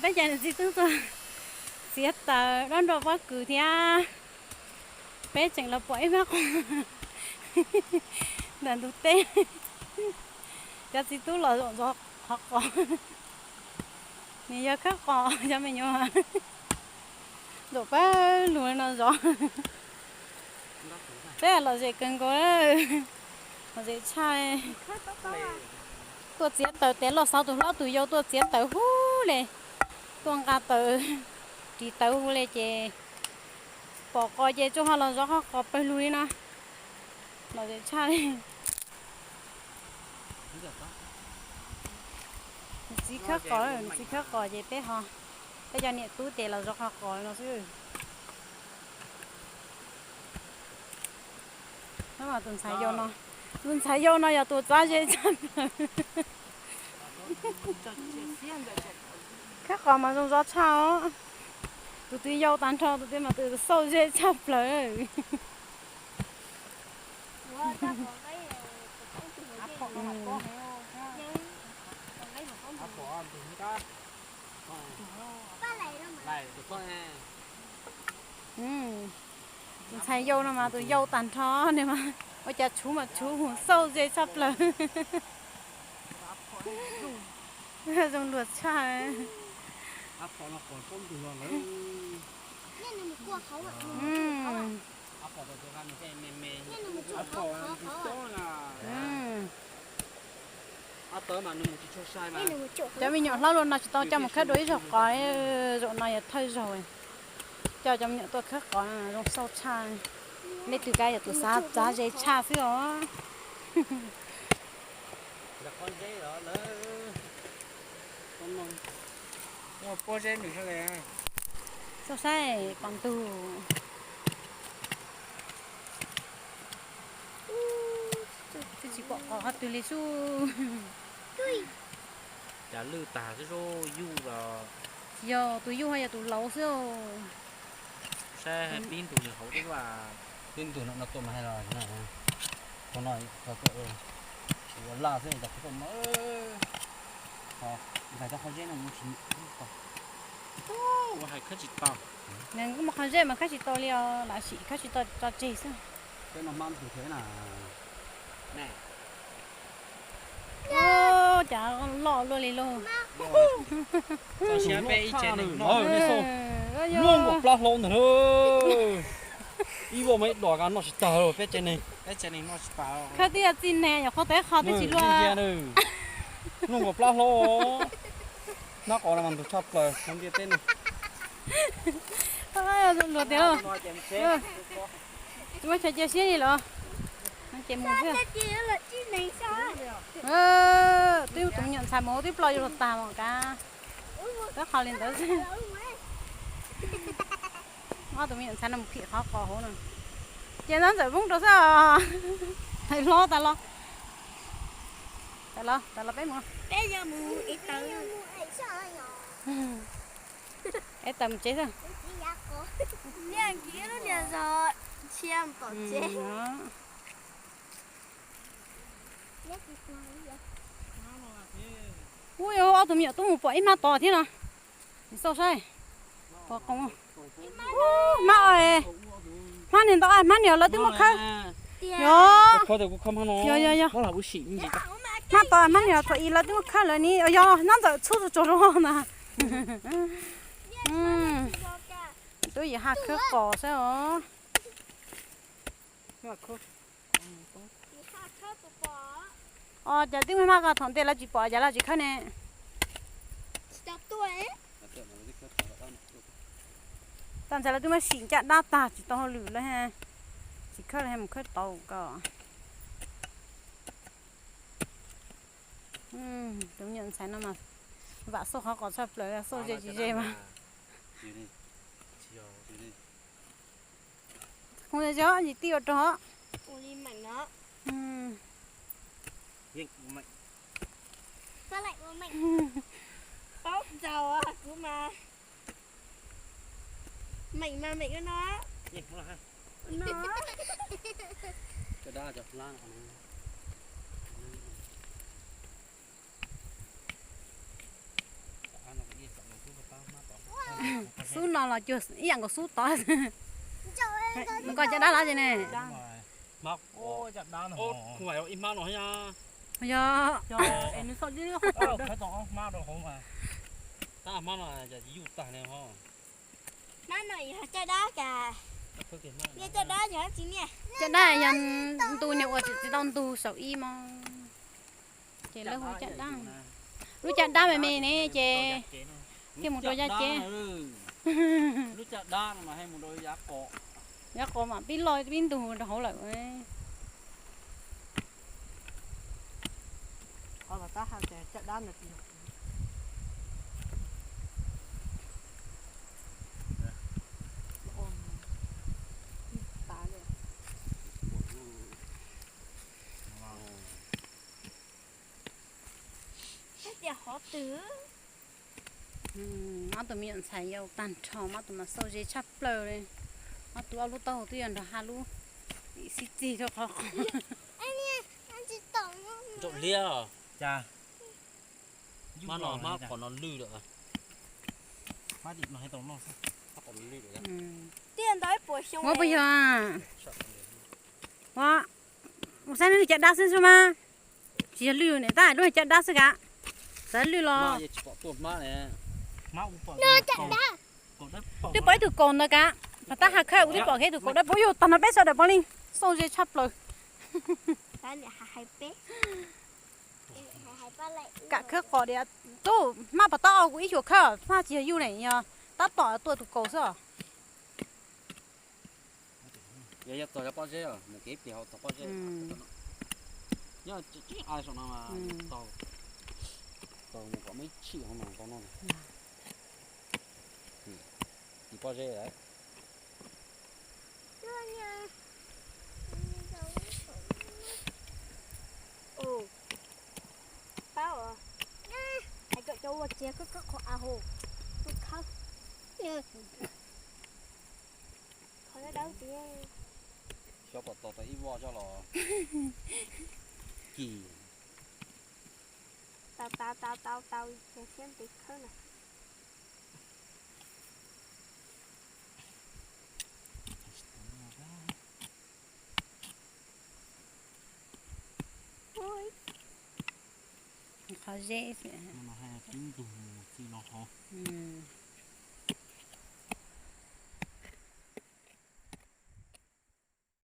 Peb ces nws txiv tub tuaj txiav taws dob nrog pob kws thiab. Peb tseem los pom ib vab qos ntawm ntug teb. Cov txiv tub los zaum ntxov qhov qos. Nws yog khawb qos cov me nyuam. Zaum pawg lug no zov. Peb lom zem kawg nkaus, lom zem tshaj. Tuaj txiav taws tes loj xauv tus hlob tus yau tuaj txiav taws huv le. Tuaj nqa taws, ris taws huv le ces pom qos ces tsuas ho los zov qhov qos pawg lug li no. Lom zem tshaj li. Nws txiv khawb qos, nws txiv khawb qos ces peb ho, peb cov niam tub ces los zov qhov qos no xwb. Tus ntxhais yau no, tus ntxhais yau no yog tus txav ze tshaj plaws. Khawb qos mas zoo zov tshaj os. Tus twg yau tag nrho tus twg mas tus xauj ze tshaj plaws. Tus ntxhais yau no mas tus yau tag nrho ne mas ua cas tshuv mas tshuv mus xauj ze tshaj plaws. Zoo luag tshaj. Cov me nyuam hlob luaj no tsis tau coj mus khawb dua ib zaug qos, zaum no yog thawj zaug. Coj cov me nyuam tuaj khawb qos zoo xauj tshaj. Leej twg kav yog tus xav txav ze tshaj xwb os. Xauj saib pom ntug. Twb tsis pom qos qhov twg li xwb. Cas lwj tag xwb, yuj los. Tsis yog tus yuj, ho yog tus laus xwb. Saib pib ntug nws hauv twb ua. Pib ntug no tuaj mas hais los, qhov no ua laj xwb, cas kuv tuaj no. Ntais tau qhov zeb no mus tsis tau. Ua hais khawb tsis tau. Nws kuj muaj qhov zeb mas khawb tsis tau li os, lam sim khawb tsis tau tso tseg xwb. Peb no hmab ntug thiab na. Cas loj luaj li lauj. Luaj nkaus plab hlau ntag na. Ib vuag mas ib los noj tsis tag, peb tsev neeg. Khawb twb yog txij neeg, nyuam qhuav tau ib qho twb tsis luaj. Luaj nkaus plab hlau. Hnab qos no mas ntug tshaj plaws hauv ntiaj teb no. Luag tiag. Tsis muaj chaw cia siab li los. Ces mus xwb. Twb tus me nyuam ntxhais mus twb ploj yuav luag tag mas kav. Tab qhov li ntawd xwb. Ob tus me nyuam ntxhais no mus phim qhov qos hauv no. Ces ntxawm Ntxawm Voob rau xwb os. Hais hlob tas los. Tas los, tas los peb mus. Peb tas mus tsev xwb. Ub, ob tug me nyuam tub mus pom ib hmab tod thiab no. Xauj saib. Pom qoos. Hmab, hmab niag ntau, hmab niag lawv twb muab khawb. Yog, yog, yog. Hmab tod hmab niag thaum ub lawv twb muab khawb lawm ni, yog hmab ntxawm txhub tsuag tsuag rau na. Twb yim ha khawb qos xwb os. Os, cas twb muaj hmab ko thaum ntej lawv tsis pom, cas lawv tsis khawb ne? Tag ntxhais lawv twb muab sim ncaj dab tag tsis tau hauj lwm lawm, tsis khawb lawm mus khawb tau ko. Tus me nyuam ntxhais no mas vam xauj qhov qos tshaj plaws, xauj ze tsis ze mas. Kuv yog tsis tij ua rog. Paub txaus kuv mas. Meem mas meem ua no. Los cuag ib yam nkaus xub tod. Nws koj caj dab lawm ces ne. Yog. Caj dab yog ntu niag ua tsis tau ntug saum ib mog. Ces lawv hu caj dab. Lub caj dab me me ne ces thiaj mus rau yaj cev. Yav qos mas pib loj pib ntug rau hauv lawm. Ob tug me nyuam ntxhais yau tag nrho, ob tug mas xauj ze tshaj plaws li. Ob tug ob lub taub hau twb yog nrog hab lub xib txig rau qhov qhov. Muab puas yog? Ua, ua saib nws caj dab xwb xwb mas. Tsis yog lwj ne, tab lub caj dab xwb kav. Xav lwj los. Twb pom ib tug kaus ntawd kav, mas tab has khawb twb pom kiag tus kaus dawb paug yug tag no peb sawv daws pom li. Xauj ze tshaj plaws. Kam khawb qos diam. Tub, hmab pov taub kuv ib xyuas khawb, hmab tsis yog yug ne, yog tab tom tuaj tus kaus xwb os. Yog, yog txog cov pob zeb, mus kev pliag hauv txog pob zeb. Nyob tsis ai saum no mas tau, tau mus kom muaj ib tshim hauv no tau noj. Tim pob zeb lawm. Paub, hais kom cov ua txiag khawb khawb qhov av hauv, khawb. Xyov pom tau tau ib voj xyov los. Kis. Tau tau tau tau tau, ces siab ntev khawb na. Qhov zeb xwb. Ib ntug mus txij no hauv.